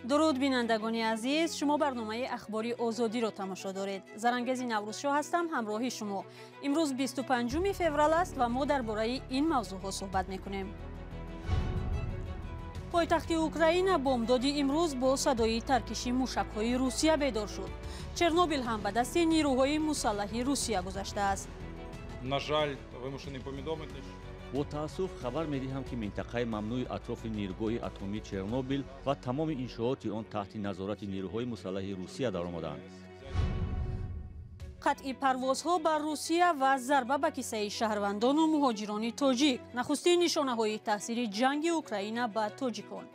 Дуруд бинандагони азиз, шумо барномаи Ахбори Озодиро тамошо доред. Зарангези Наврӯзшоҳ ҳастам, ҳамроҳи шумо. Имрӯз 25 феврал аст ва мо дар бораи ин мавзӯъҳо суҳбат мекунем. Пойтахти Украина бомдоди имрӯз бо садои таркиши мушакҳои Русия бедор шуд. Чернобил ҳам ба дасти нирӯҳои мусаллаҳи Русия гузаштааст. На жаль, вымушены поведомить. Бо таассуф хабар медиҳам, ки минтақаи мамнӯи атрофи нирӯгоҳи атомии Чернобил ва тамоми иншооти он таҳти назорати нирӯҳои мусаллаҳи Русия даромаданд. Қатъи парвозҳо ба Русия ва зарба ба кисаи шаҳрвандону муҳоҷирони тоҷик нахустин нишонаҳои таъсири ҷанги Украина ба тоҷикон.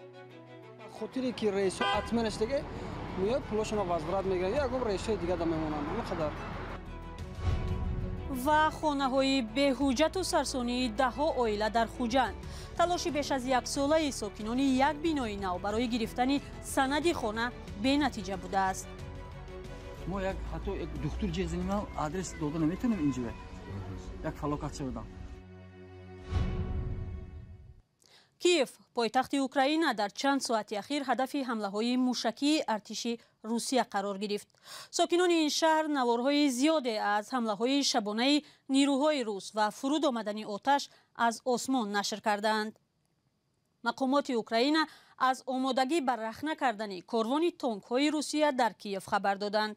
Хотире ки рейсҳо отменаш дига меояд, пулошонро возврат мегиранд, ягон рейсҳои дига да мемонанд. Ҳамин қадар. Ва хонаҳои беҳуҷҷату сарсонии даҳҳо оила дар Хуҷанд. Талоши беш аз яксолаи сокинони як бинои нав барои гирифтани санади хона бенатиҷа будааст. Мо як ҳатто як духтур ҷеғ занем, адрес дода наметавонем, инҷо як фалокат шудам. Киев, пойтахти Украина, дар чанд соати ахир ҳадафи ҳамлаҳои мушакии артиши Русия қарор гирифт. Сокинони ин шаҳр наворҳои зиёде аз ҳамлаҳои шабонаи нирӯҳои рус ва фуруд омадани оташ аз осмон нашр кардаанд. Мақомоти Украина аз омодагӣ ба рахна кардани корвони тонкҳои Русия дар Киев хабар доданд.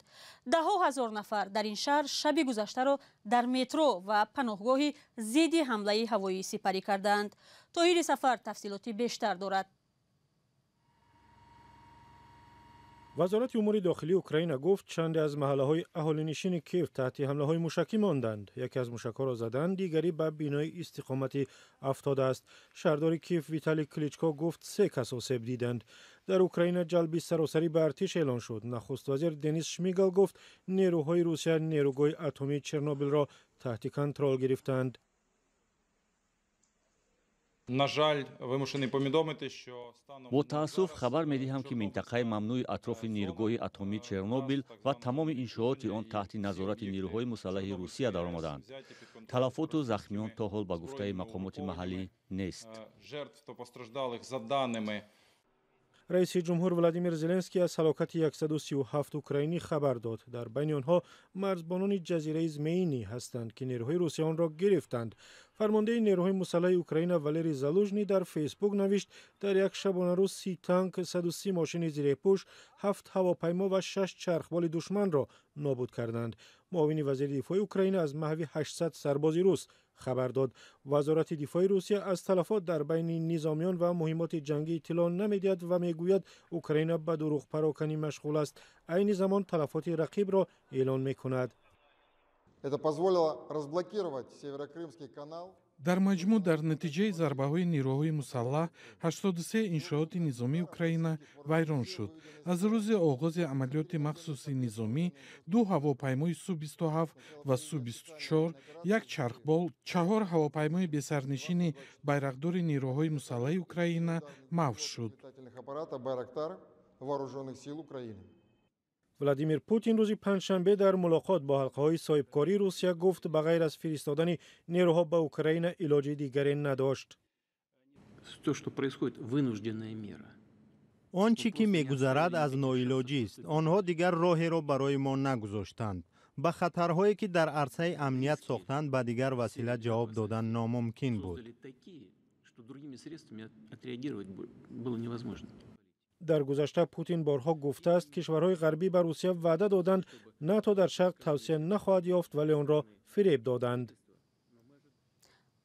Даҳҳо ҳазор нафар дар ин шаҳр шаби гузаштаро дар метро ва паноҳгоҳи зидди ҳамлаи ҳавоӣ сипарӣ кардаанд. Тоҳири Сафар тафсилоти бештар дорад. Вазорати умури дохилии Украина гуфт, чанде аз маҳаллаҳои аҳолинишини Киев таҳти ҳамлаҳои мушакӣ монданд. Яке аз мушакҳоро заданд, дигари ба бинои истиқоматӣ афтодааст. Шаҳрдори Киев Виталий Кличко гуфт, се кас осеб диданд. Дар Украина ҷалби саросарӣ ба артиш эълон шуд. Нахуствазир Денис Шмигал гуфт, нерӯҳои Русия нерӯгоҳи атомии Чернобилро таҳти контрол гирифтанд. На жаль, вымушены поведомить, що Бо таассуф хабар медиҳам, ки минтақаи мамнӯи атрофи нирӯгоҳи атомии Чернобил ва тамоми иншооти он таҳти назорати нирӯҳои мусаллаҳи Русия даромаданд. Талафоту захмиён то ҳол ба гуфтаи мақомоти маҳаллӣ нест. Жертв та постраждалих за даними Раиси ҷумҳур Владимир Зеленский аз ҳалокати 137 украинӣ хабар дод. Дар байни онҳо марзбонони ҷазираи Змеинӣ ҳастанд, ки нерӯҳои Русия онро гирифтанд. Фармондеҳи нерӯҳои мусаллаҳи Украина Валерий Залужний дар Фейсбук навишт, дар як шабонарӯз 30 танк, 130 мошини зиреҳпӯш, ҳафт ҳавопаймо ва шаш чархболи душманро нобуд карданд. Муовини вазири дифои Украина аз маҳви 800 сарбози рус хабар дод. Вазорати дифои Русия аз талафот дар байни низомиён ва муҳиммоти ҷангӣ иттилоъ намедиҳад ва мегӯяд, Украина ба дурӯғпароканӣ машғул аст, айни замон талафоти рақибро эълон мекунад. Это позволило разблокировать Северокрымский канал. Дар маҷмӯъ, дар натиҷаи зарбаҳои нирӯҳои мусаллаҳ 83 иншооти низомии Украина вайрон шуд. Аз рӯзи оғози амалиёти махсуси низомӣ ду ҳавопаймои Су-27 ва Су-24, як чархбол, чаҳор ҳавопаймои бесарнишини байрақдори нирӯҳои мусаллаҳи Украина маҳв шуд. Летательных аппарата «Байрактар» Вооруженных сил Украины. Владимир Путин рӯзи панҷшанбе дар мулоқот бо ҳалқаҳои соҳибкории Русия гуфт, ба ғайр аз фиристодани нерӯҳо ба Украина илоҷи дигаре надошт. То, что происходит, вынужденная мера. Он чӣ ки мегузарад, аз ноилоҷист. Онҳо дигар роҳеро барои мо нагузоштанд. Ба хатарҳое, ки дар арсаи амният сохтанд, ба дигар васила ҷавоб додан номумкин буд. Создали такие, что другими средствами отреагировать было невозможно. Дар гузашта Путин борҳо гуфтааст, кишварҳои ғарбӣ ба Русия ваъда доданд, НАТО дар шарқ тавсеа нахоҳад ёфт, вале онро фиреб доданд.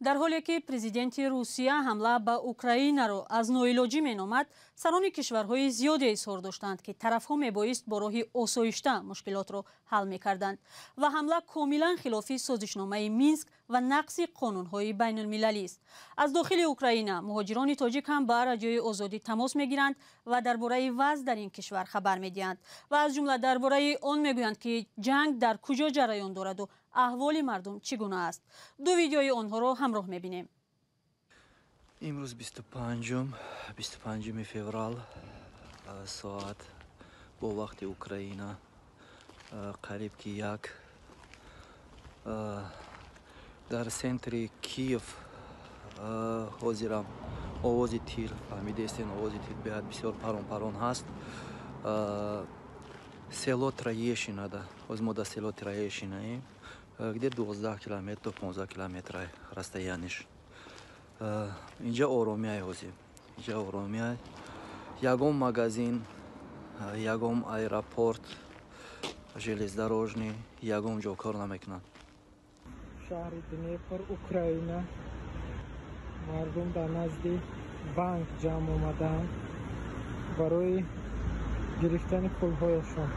Дар ҳоле ки президенти Русия ҳамла ба Украинаро аз ноилоҷӣ меномад, сарони кишварҳои зиёде изҳор доштанд, ки тарафҳо мебоист бо роҳи осоишта мушкилотро ҳал мекарданд ва ҳамла комилан хилофи созишномаи Минск ва нақзи қонунҳои байнулмилалист. Аз дохили Украина муҳоҷирони тоҷик ҳам ба Радиои Озодӣ тамос мегиранд ва дар бораи вазъ дар ин кишвар хабар медиҳанд ва аз ҷумла дар бораи он мегӯянд, ки ҷанг дар куҷо ҷараён дораду аҳволи мардум чӣ гуна аст. Ду видеои онҳоро ҳамроҳ мебинем. Имрӯз 25-ум, 25-уми феврал, соат бо вақти Украина қариб ки 1, дар центри Киев ҳозирам. Овози тир фаҳмидестен, овози тир беҳад бисёр парон парон ҳаст. Село Троещина, ҳоз мо дар село Троещинаем, где 12 километр то 15 километр расстояниш. Инҷа оромияй, ҳозир инҷа оромияй. Ягон магазин, ягон аэропорт, железнодорожный, ягон ҷо кор намекунанд. Шаҳри Днепр, Украина. Мардум дар назди банк ҷамъ омадаанд барои гирифтани пулҳояшон.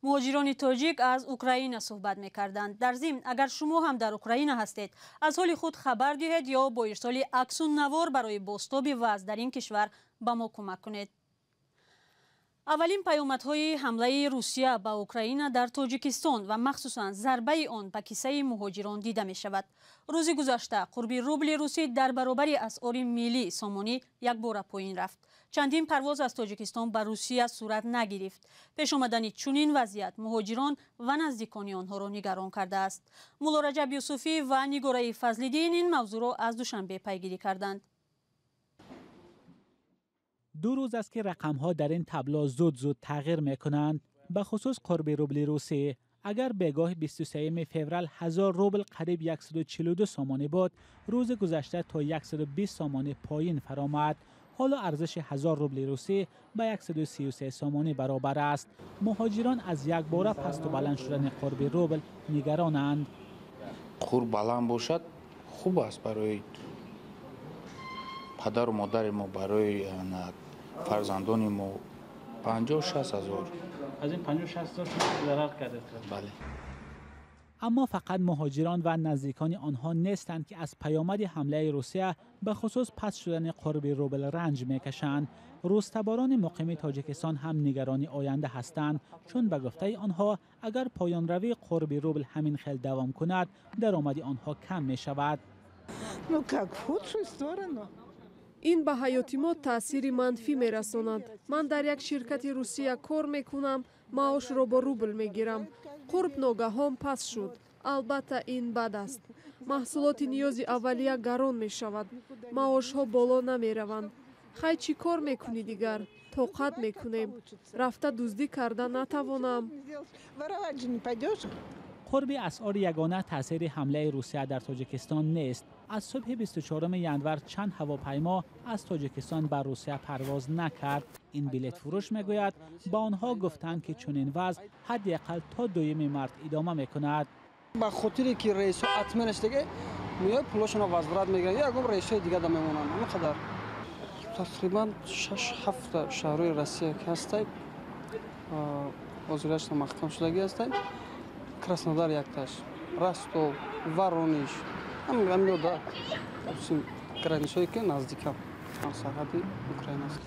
Муҳоҷирони тоҷик аз Украина суҳбат мекарданд. Дар зимн, агар шумо ҳам дар Украина ҳастед, аз ҳоли худ хабар диҳед ё бо ирсоли аксу навор барои бозтоби вазъ дар ин кишвар ба мо кӯмак кунед. Аввалин паёмадҳои ҳамлаи Русия ба Украина дар Тоҷикистон ва махсусан зарбаи он ба киссаи муҳоҷирон дида мешавад. Рӯзи гузашта қурби рубли русӣ дар баробари асъори миллӣ сомонӣ якбора поин рафт. Чандин парвоз аз Тоҷикистон ба Русия сурат нагирифт. Пеш омадани чунин вазъият муҳоҷирон ва наздикони онҳоро нигарон кардааст. Мулло Раҷаб Юсуфӣ ва Нигораи Фазлиддин ин мавзӯъро аз Душанбе пайгирӣ карданд. 2 рӯз аст, ки рақамҳо дар ин табло зуд-зуд тағйир мекунанд, ба хусус қурби рубли русӣ. Агар бегоҳи 23 феврал 1000 рубл қариб 142 сомонӣ буд, рӯзи гузашта то 120 сомонӣ поин фаромад. Ҳоло арзиши 1000 рубли русӣ ба 133 сомонӣ баробар аст. Муҳоҷирон аз якбора пасту баланд шудани қурби рубл нигаронанд. Қурб баланд бошад, хуб аст барои падару модари мо, барои фарзандони мо. 50-60 ҳазор. Аз ин 50-60 ҳазор шумо зарар кардед? Бале. Аммо фақат муҳоҷирон ва наздикони онҳо нестанд, ки аз паёмади ҳамлаи Русия, ба хусус паст шудани қурби рубл, ранҷ мекашанд. Рӯзтаборони муқими Тоҷикистон ҳам нигарони оянда ҳастанд, чун ба гуфтаи онҳо агар поёнравии қурби рубл ҳамин хел давом кунад, даромади онҳо кам мешавад. Ну как, в худшую сторону. Ин ба ҳаёти мо таъсири манфӣ мерасонад. Ман дар як ширкати Русия кор мекунам, маошро бо рубл мегирам. Қурб ногаҳон паст шуд. Албатта, ин бад аст. Маҳсулоти ниёзи аввалия гарон мешавад, маошҳо боло намераванд. Хай, чӣ кор мекунӣ дигар? Тоқат мекунем. Рафта дуздӣ карда натавонам. Қурби асъор ягона таъсири ҳамлаи Русия дар Тоҷикистон нест. Аз субҳи 24 январ чанд ҳавопаймо аз Тоҷикистон ба Русия парвоз накард. Ин билетфурӯш мегӯяд, ба онҳо гуфтанд, ки чунин вазъ ҳадди ақал то 2 март идома мекунад. Ба хотире ки рейсҳо отменаш дига меояд, пулошонро возврат мегиранд, ягон рейсҳои дига да мемонанд. Ҳамин қадар. Тақрибан 6-7 шаҳрҳои Россия ки ҳастай, ҳозирашон маҳкам шудагӣ ҳастай. Краснодар якташ, Ростов, Воронеж, ҳамин границаҳое ки наздикам сарҳади Украина аст.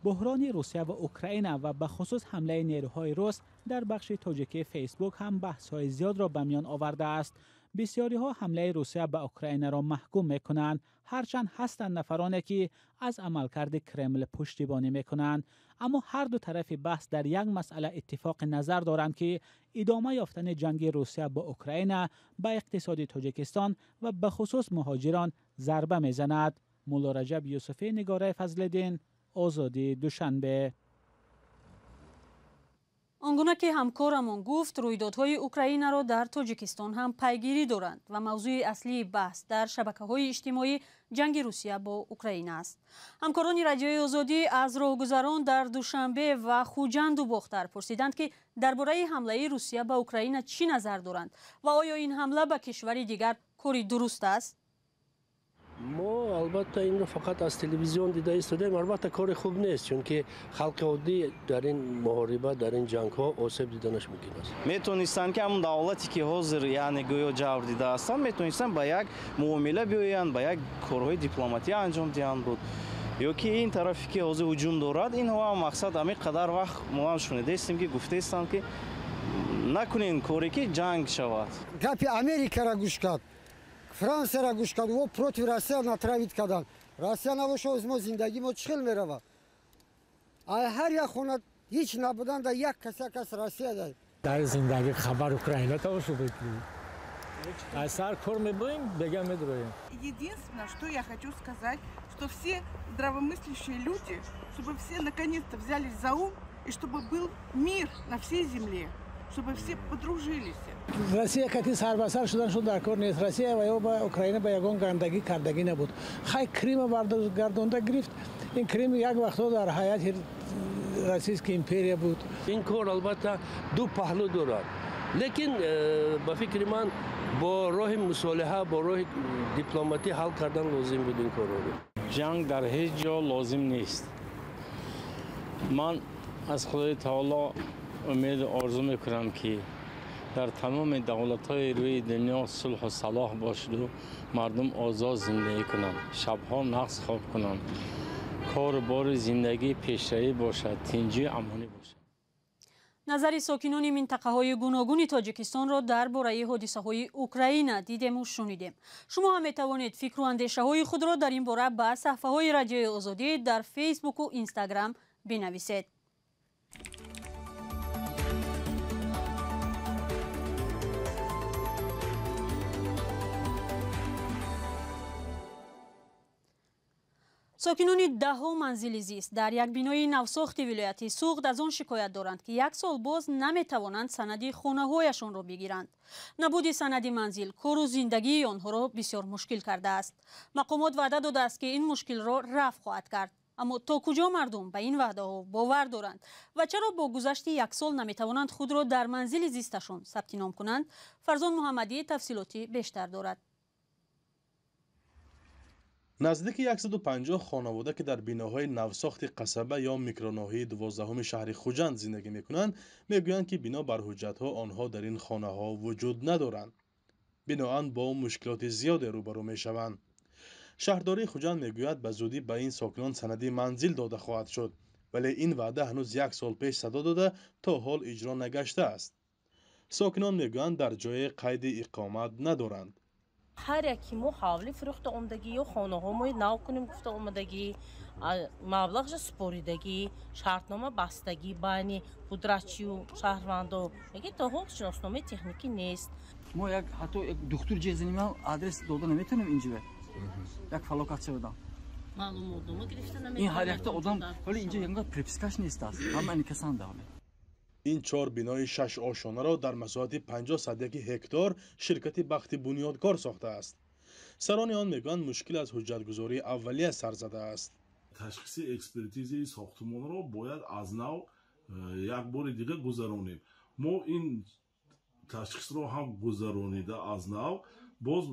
Буҳрони Русия ва Украина ва ба хусус ҳамлаи нерӯҳои рус дар бахши тоҷикии Фейсбук ҳам баҳсҳои зиёдро ба миён овардааст. Бисёриҳо ҳамлаи Русия ба Украинаро маҳкум мекунанд, ҳарчанд ҳастанд нафароне, ки аз амалкарди Кремл пуштибонӣ мекунанд. Аммо ҳар ду тарафи баҳс дар як масъала иттифоқи назар доранд, ки идома ёфтани ҷанги Русия бо Украина ба иқтисоди Тоҷикистон ва ба хусус муҳоҷирон зарба мезанад. Мулло Раҷаб Юсуфӣ, Нигораи Фазлиддин, Озодӣ, Душанбе. Он гуна ки ҳамкорамон гуфт, рӯйдодҳои Украинаро дар Тоҷикистон ҳам пайгирӣ доранд ва мавзӯи аслии баҳс дар шабакаҳои иҷтимоӣ ҷанги Русия бо Украина аст. Ҳамкорони Радиои Озодӣ аз роҳгузарон дар Душанбе ва Хуҷанду Бохтар пурсиданд, ки дар бораи ҳамлаи Русия ба Украина чӣ назар доранд ва оё ин ҳамла ба кишвари дигар кори дуруст аст? Мо албатта инро фақат аз телевизион дида истодаем. Албатта, кори хуб нест, чунки халқи оддӣ дар ин муҳориба, дар ин ҷангҳо осеб диданаш мумкин аст. Метонистанд, ки ҳамон давлате, ки ҳозир, яъне гӯё ҷавр дида ҳастанд, метонистанд ба як муомила биёянд, ба як корҳои дипломатӣ анҷом диҳанд буд. Ё ки ин тарафе, ки ҳозир ҳуҷум дорад, инҳо ҳам мақсад ҳамин қадар вақт мо ҳам шунидаистем, ки гуфтаистанд, ки накунем коре, ки ҷанг шавад. Гапи Америкаро гӯш кард, Франсияро гӯш кард, о против Россия натравить карданд. Россия набоша, оз мо зиндагӣ мо чӣ хел меравад? Ай ҳар як хона ҳеҷ набуданда, як кас, як кас Россия. Дар зиндагӣ хабар Украина тамошо мекунем. Аз сар кор мебоем, бега медроем. Единственное, что я хочу сказать, что все здравомыслящие люди, чтобы все наконец-то взялись за ум и чтобы был мир на всей земле, чтобы все подружились. Россия кати сарбасар шудан дар кор нест. Россия ва ё ба Украина ба ягон гандагӣ кардагӣ набуд. Хай Крима гардонда гирифт. Ин Крим як вақтҳо дар ҳайати Российская империя буд. Ин кор албатта ду паҳлӯ дорад. Лекин ба фикри ман бо роҳи мусолиҳа, бо роҳи дипломатӣ ҳал кардан лозим буд ин корро. Ҷанг дар ҳеҷ ҷо лозим нест. Ман аз Худои Таоло умеду орзу мекунам, ки дар тамоми давлатҳои рӯи дунё сулҳу салоҳ бошаду мардум озод зиндагӣ кунанд, шабҳо нағз хоб кунанд, кору бори зиндагӣ пешравӣ бошад, тинҷию амонӣ бошад. Назари сокинони минтақаҳои гуногуни Тоҷикистонро дар бораи ҳодисаҳои Украина дидему шунидем. Шумо ҳам метавонед фикру андешаҳои худро дар ин бора ба саҳфаҳои Радиои Озодӣ дар Фейсбуку Инстаграм бинависед. Сокинони даҳҳо манзили зист дар як бинои навсохти вилояти Суғд аз он шикоят доранд, ки як сол боз наметавонанд санади хонаҳояшонро бигиранд. Набуди санади манзил кору зиндагии онҳоро бисёр мушкил кардааст. Мақомот ваъда додааст, ки ин мушкилро рафъ хоҳад кард. Аммо то куҷо мардум ба ин ваъдаҳо бовар доранд ва чаро бо гузашти як сол наметавонанд худро дар манзили зисташон сабти ном кунанд? Фарзон Муҳаммадӣ тафсилоти бештар дорад. Наздики 150 хонавода, ки дар биноҳои навсохти қасаба ё микроноҳияи 12 шаҳри Хуҷанд зиндагӣ мекунанд, мегӯянд, ки бино бар ҳуҷҷатҳо онҳо дар ин хонаҳо вуҷуд надоранд. Биноан бо мушкилоти зиёде рӯбарӯ мешаванд. Шаҳрдории Хуҷанд мегӯяд, ба зудӣ ба ин сокинон санади манзил дода хоҳад шуд, вале ин ваъда ҳанӯз як сол пеш садо дода то ҳол иҷро нагаштааст. Сокинон мегӯянд, дар ҷое қайди иқомат надоранд. Ҳар яки мо ҳавлӣ фурӯхта омадагӣ ё хонаҳомои нав кунем гуфта омадагӣ, маблағша супоридагӣ, шартнома бастагӣ байни пудрачию шаҳрвандо, лекин то ҳол шиносномаи техникӣ нест. Мо як ҳатто як духтур ҷезаним адрес дода наметавонем, инҷо як фалокат шудам. Маълумотнома гирифта наметавонем. Ин ҳар якта одам ҳоло инҷо ягон припискаш нест аст, ҳама ин касанда ҳоло. Ин чор бинои шаш ошонаро дар масоҳати 50 гектор ширкати Бахти Бунёдкор сохтааст. Сарони он мегӯянд, мушкил аз ҳуҷҷатгузории аввалия сар задааст. Ташхиси экспертизаи сохтмонро бояд аз нав як бори дигар гузаронем. Мо ин ташхисро ҳам гузаронида, аз нав боз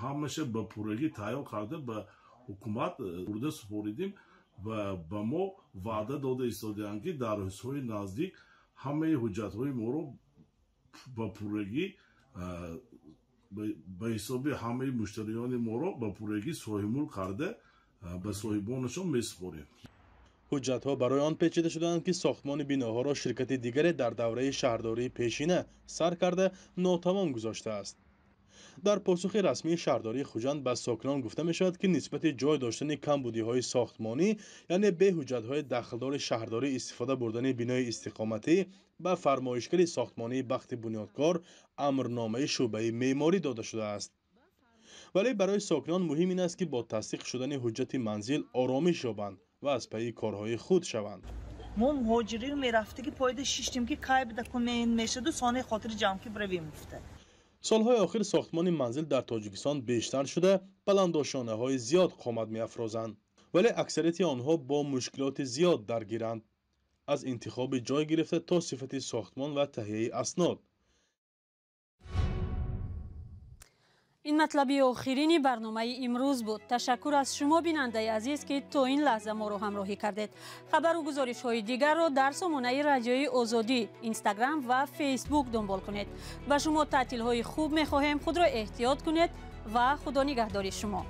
ҳамаша ба пуррагӣ тайёр карда, ба ҳукумат бурда супоридем ва ба мо ваъда дода истодаанд, ки дар рӯзҳои наздик ҳамаи ҳуҷҷатҳои моро ба пуррагӣ ба ҳисоби ҳамаи муштариёни моро ба пуррагӣ соҳибмулк карда, ба соҳибонашон месупорем. Ҳуҷҷатҳо барои он печида шудаанд, ки сохтмони биноҳоро ширкати дигаре дар давраи шаҳрдории пешина сар карда нотамом гузоштааст. Дар посухи расмии шаҳрдории Хуҷанд ба сокинон гуфта мешавад, ки нисбати ҷой доштани камбудиҳои сохтмонӣ, яъне бе ҳуҷҷатҳои дахлдори шаҳрдорӣ истифода бурдани бинои истиқоматӣ, ба фармоишгари сохтмонии Бахти Бунёдкор амрномаи шӯъбаи меъморӣ дода шудааст. Вале барои сокинон муҳим ин аст, ки бо тасдиқ шудани ҳуҷҷати манзил оромиш ёбанд ва аз пайи корҳои худ шаванд. Мо муҳоҷирин мерафтагӣ поида шиштем, ки кай документ мешаду сони хотири ҷамъ ки биравем гуфта. Солҳои охир сохтмони манзил дар Тоҷикистон бештар шуда, баландошонаҳои зиёд қомат меафрозанд, вале аксарияти онҳо бо мушкилоти зиёд даргиранд, аз интихоби ҷой гирифта то сифати сохтмон ва таҳияи аснод. Ин матлаби охирини барномаи имрӯз буд. Ташаккур аз шумо, бинандаи азиз, ки то ин лаҳза моро ҳамроҳӣ кардед. Хабару гузоришҳои дигарро дар сомонаи Радиои Озодӣ, Инстаграм ва Фейсбук дунбол кунед. Ба шумо таътилҳои хуб мехоҳем. Худро эҳтиёт кунед ва Худо нигаҳдори шумо.